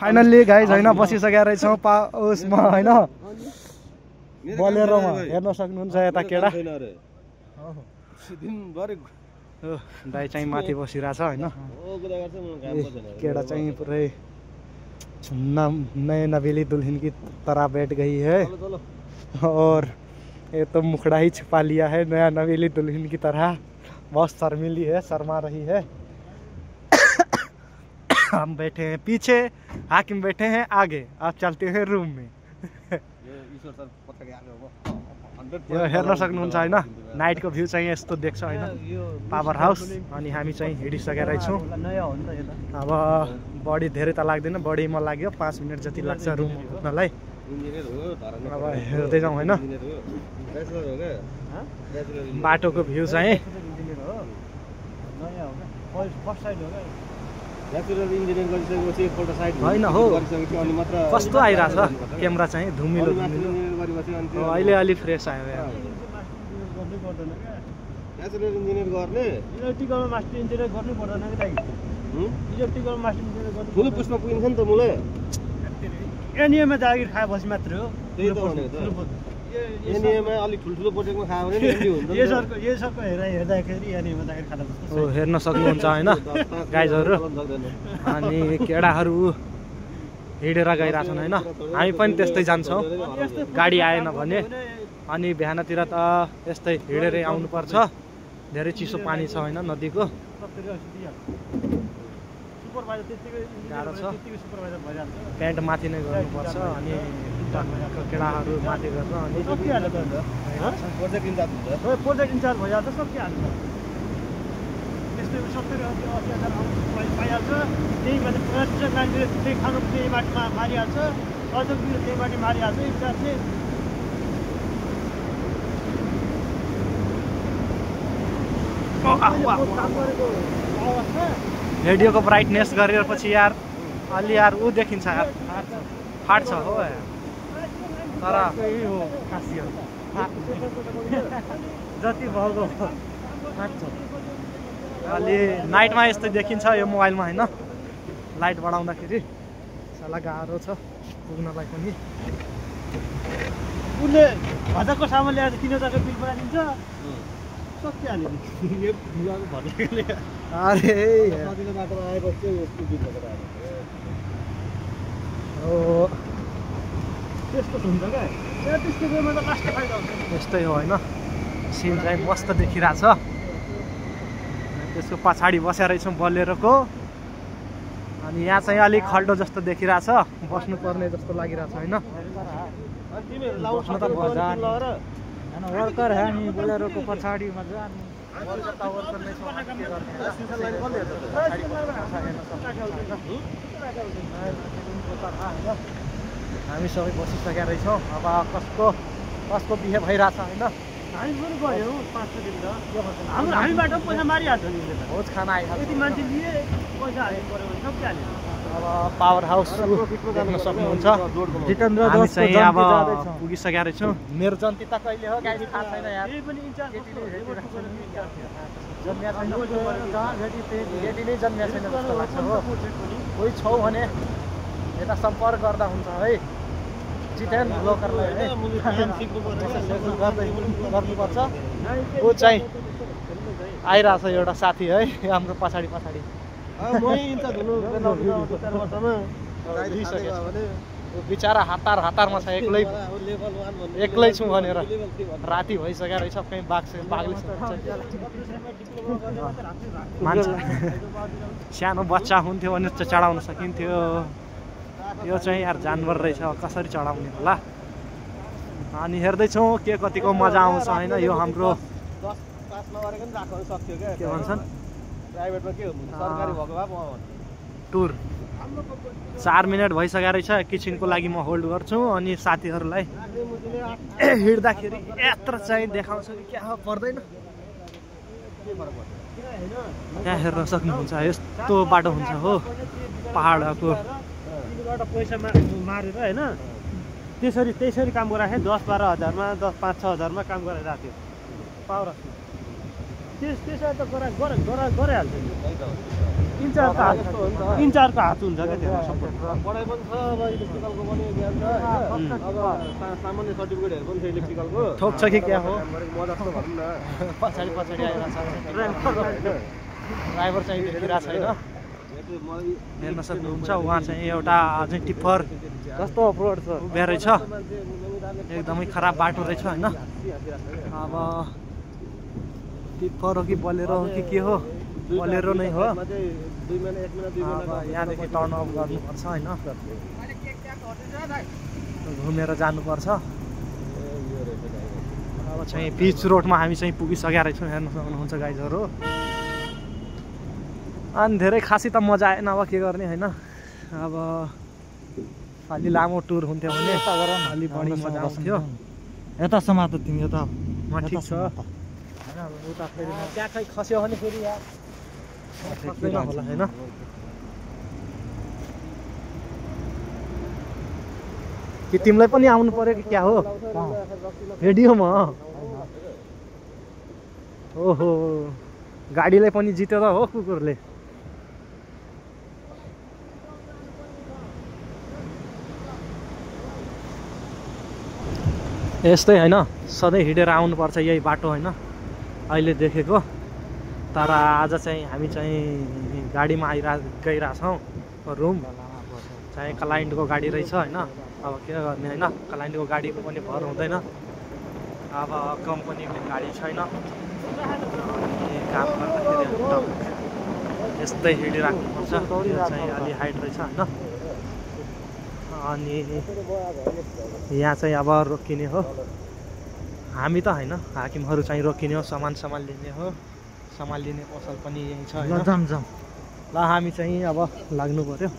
Finally guys हैन बसिसकेका रहेछौँ उसमा हैन बोलेरोमा हेर्न सक्नुहुन्छ यता केडा दाइ चाहिँ माथि बसिरहेछ हैन केडा चाहिँ पुरै नए नवेली दुल्हन की तरह बैठ गई है और ये तो मुखड़ा ही छुपा लिया है नया नवेली दुल्हन की तरह बहुत शर्मिली है शर्मा रही है। हम बैठे हैं पीछे हाकिम बैठे हैं आगे आप चलते हैं रूम में। यो हेर्न सक्नुहुन्छ हैन नाइटको भ्यू चाहिँ यस्तो देख्छ हैन पावर हाउस अनि हामी चाहिँ हिँडिसकेका रहेछौँ। अब बढी धेरै त लाग्दैन बढीमा लाग्यो 5 मिनट जति लाग्छ रुम पुग्नलाई। अब हेर्दै जाउँ हैन बाटोको भ्यू चाहिँ होइन हो कस्तो आइरहेछ क्यामेरा चाहिँ धुमिलो अहिले अलि फ्रेस आयो एनिएमा जागिर खाए बसी मात्र हो हेर्न सक्नुहुन्छ हैन गाइजहरु अनि केडाहरु हिँडेर गइराछन् हैन हामी पनि त्यस्तै जान्छौँ गाडी आएन भने। अनि बिहानतिर त यस्तै हिँडेरै आउनु पर्छ धेरै चिसो पानी छ हैन नदीको गाह्रो छ प्यान्ट माथि नै गर्नुपर्छ अनि केडाहरू माथि गर्छ अनि प्रोजेक्ट इन्चार्ज भइहाल्छ सकिहाल्छ त्यस्तै सबै पाइहाल्छ त्यही माथि त्यही खानु त्यही माटीमा मारिहाल्छ अझ त्यही माथि मारिहाल्छ इन्चार्जले रेडियोको ब्राइटनेस गरेर पछि यार अलि यार ऊ देखिन्छ यार फाट्छ हो तर जति भएको फाट्छ अलि नाइटमा यस्तै देखिन्छ यो मोबाइलमा हैन लाइट बढाउँदाखेरि साला गाह्रो छ पुग्नलाई पनि। उसले भजाको सामान ल्याएर 3000 को बिल बनाइदिन्छ सकिहाल्यो अरे त्यस्तो हुन्छ क्या त्यस्तो बेरमा त लास्ट फाइदा हुन्छ यस्तै हो हैन सिन चाहिँ मस्त देखिरहेछ। त्यसको पछाडि बसेर रहेछौँ बोलेरोको अनि यहाँ चाहिँ अलिक खल्डो जस्तो देखिरहेछ बस्नुपर्ने जस्तो लागिरहेछ हैन बस्नु त बजार वर्कर है नि बोलेरोको पछाडि मजा हामी सबै बसिसकेका रहेछौँ। अब कसको बिहे भइरहेछ होइन हामी पनि गयौँ 500 दिन त हामीबाट पैसा मारिहाल्छ नि भोज खाना आइहाल्छ यति मान्छे लिए पैसा हाल्नु पर्यो भने सकिहाल्यो। अब पावर हाउस देख्न सक्नुहुन्छ जितेन्द्र दोष चाहिँ अब पुगिसकेका रहेछौँ। मेरो जन्ती त कहिले हो गाडी थाहा छैन यार जन्मिया छैन भेटी नै जन्मिया छैन जस्तो लाग्छ हो कोही छौ भने यता सम्पर्क गर्दा हुन्छ है जितेन लोकरलाई गर्नुपर्छ। ऊ चाहिँ आइरहेछ एउटा साथी है हाम्रो पछाडि बिचारा हतारमा छ एक्लै छु भनेर राति भइसकेको रहेछ कहीँ बाघले मान्छे सानो बच्चा हुन्थ्यो भने चढाउन सकिन्थ्यो यो चाहिँ यार जानवर रहेछ कसरी चढाउने होला। अनि हेर्दैछौँ के कतिको मजा आउँछ होइन यो हाम्रो के भन्छन् टुर 4 मिनट भइसकेको रहेछ एकैछिनको लागि म होल्ड गर्छु अनि साथीहरूलाई हिँड्दाखेरि यत्र चाहिँ देखाउँछु कि क्या पर्दैन त्यहाँ हेर्न सक्नुहुन्छ यस्तो बाटो हुन्छ हो पहाडको पैसा मारेर होइन त्यसरी काम गराएको 10-12 हजारमा 10-5-6 हजारमा काम गराइरहेको थियो पावर त्यसरी त गरिहाल्छ नि इन्चार्जको हात हुन्छ क्या त्यो पढाइ पनि छ अब इलेक्ट्रिकलको पनि ज्ञान छ होइन अब सामान्य सर्टिफिकेटहरू पनि छ इलेक्ट्रिकलको ठोक छ कि क्या हो म जस्तो भनौँ न पछाडि आइरहेको छ ड्राइभर चाहिँ देखिरहेको छैन हेर्न सक्नुहुन्छ उहाँ चाहिँ एउटा चाहिँ टिप्पर कस्तो अप्रोड छ उभिया रहेछ एकदमै खराब बाटो रहेछ होइन अब टिप्पर हो कि बोलेरो हो कि के हो बोलेरो नै हो अब यहाँदेखि टर्न अफ गर्नुपर्छ होइन घुमेर जानुपर्छ अब चाहिँ पिच रोडमा हामी चाहिँ पुगिसकेका रहेछौँ हेर्न सक्नुहुन्छ गाइजहरू अनि धेरै खासै त मजा आएन अब के गर्ने होइन अब अलि लामो टुर हुन्थ्यो भने अलि बढी मजा आउँथ्यो यता समात तिमी यता ठिक छ त्यहाँ खै खस्यो भने फेरि यार खस्दैन होला होइन कि तिमीलाई पनि आउनु पर्यो कि क्या हो रेडियोमा ओहो गाडीलाई पनि जित्यो त हो कुकुरले यस्तै होइन सधैँ हिँडेर आउनुपर्छ यही बाटो होइन अहिले देखेको तर आज चाहिँ हामी चाहिँ गाडीमा गइरहेछौँ रुम चाहिँ क्लाइन्टको गाडी रहेछ होइन अब के गर्ने होइन क्लाइन्टको गाडीको पनि भर हुँदैन अब कम्पनीको गाडी छैन काम गर्दाखेरि यस्तै हिँडिराख्नुपर्छ यो चाहिँ अलि हाइट रहेछ होइन अनि यहाँ चाहिँ अब रोकिने हो हामी त होइन हाकिमहरू चाहिँ रोकिने हो सामान लिने हो सामान लिने पसल पनि यहीँ छ होइन ल हामी चाहिँ अब लाग्नु पर्यो